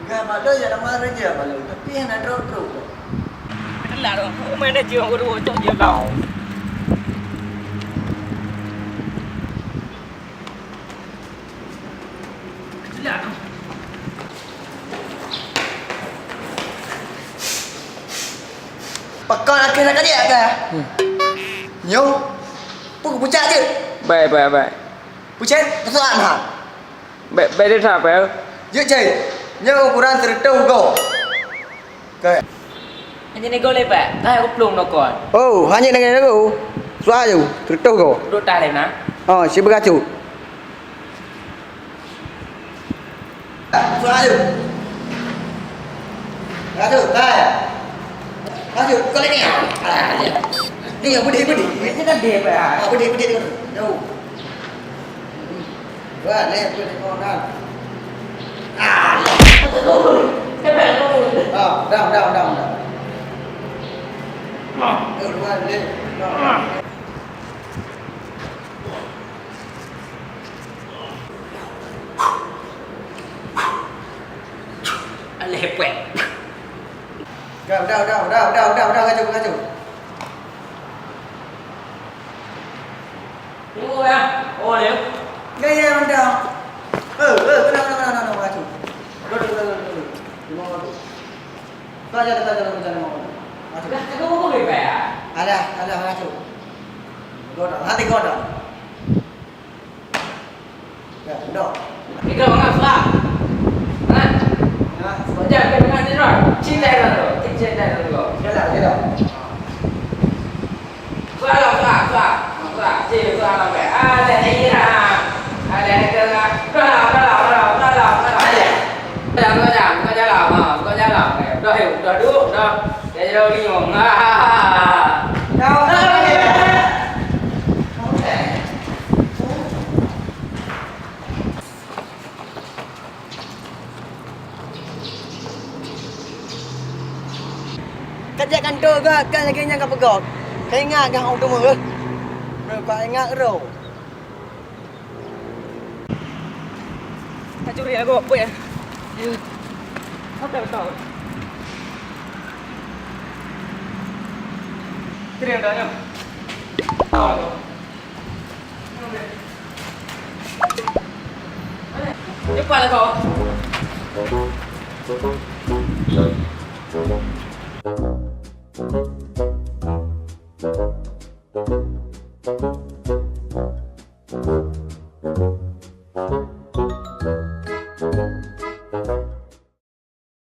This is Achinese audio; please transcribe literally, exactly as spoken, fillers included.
Ka baloi jak lamar raja baloi, tapi hana trok-trok. Ketelah tu, main dah cium guru cok je kau. Ketelah tu. Pakon akhé na kadiak ka? Hmm. Nyoe, peue pucak jeuet? Bai, bai, bai. Pucet, peue soe na? Bai, bai that, bai. Jeuet cai. Nyoe ukuran sireutoh go. Oke. Hanya nego lebat, dah aku pelung nokon. Oh, hanya dengan nego. Suah ju, sireutoh go. Duduk tak lena. Oh, si beuracun. Suara tu. Suara tu, hai. Masuk, kau lagi. Ah, ya. Ni yang pedih, pedih. Ini kan dia, Pak. Ah, pedih, pedih tu. Jauh. Buat, ni, pedih, kau nak. Ah, ya. Ah, dah, dah, dah, dah. Ah. Eh, buat, ni. Ah. Alah, pek. Udah, udah, udah, udah, udah, udah, udah, kacau, kacau. Tunggu ya. Oh, dia. Ya, ya, udah. Eh, eh, kena, kena, kena, kena, kacau. Udah, udah, udah, udah, udah. Lima orang tu. Kau aja, kau aja, kau aja, lima orang. Kacau. Dah, kacau, kacau, kacau, ya? Alah, alah, kacau. Godang, hati godang. Ya, dok. Itu orang suka. Nah. Nah. Sebab dia dia dengan dia. Cinta dia tu. Cinta dia tu. Jalan, jalan. Suka lah, suka, suka. Suka. Cik, suka lah, baik. Ah, dah jadi lah. Ah, dah jadi lah. Suka lah, suka lah, suka lah, suka lah, suka lah. Ayo. Suka, suka, suka jalan. Ha, suka jalan. Okey. Dah, yuk. Dah duduk, dah. Jadi dah lima. Ha. Dah, dah, dah. Ka jak kantô gak, kan lagèe nyan ka peugah. Ka ingat gah ôn teumeuh, eh? Ka ingat ro. Ka curi lagu apa ya? Apa kau? Curi dah nyoh. Cepat lah kau.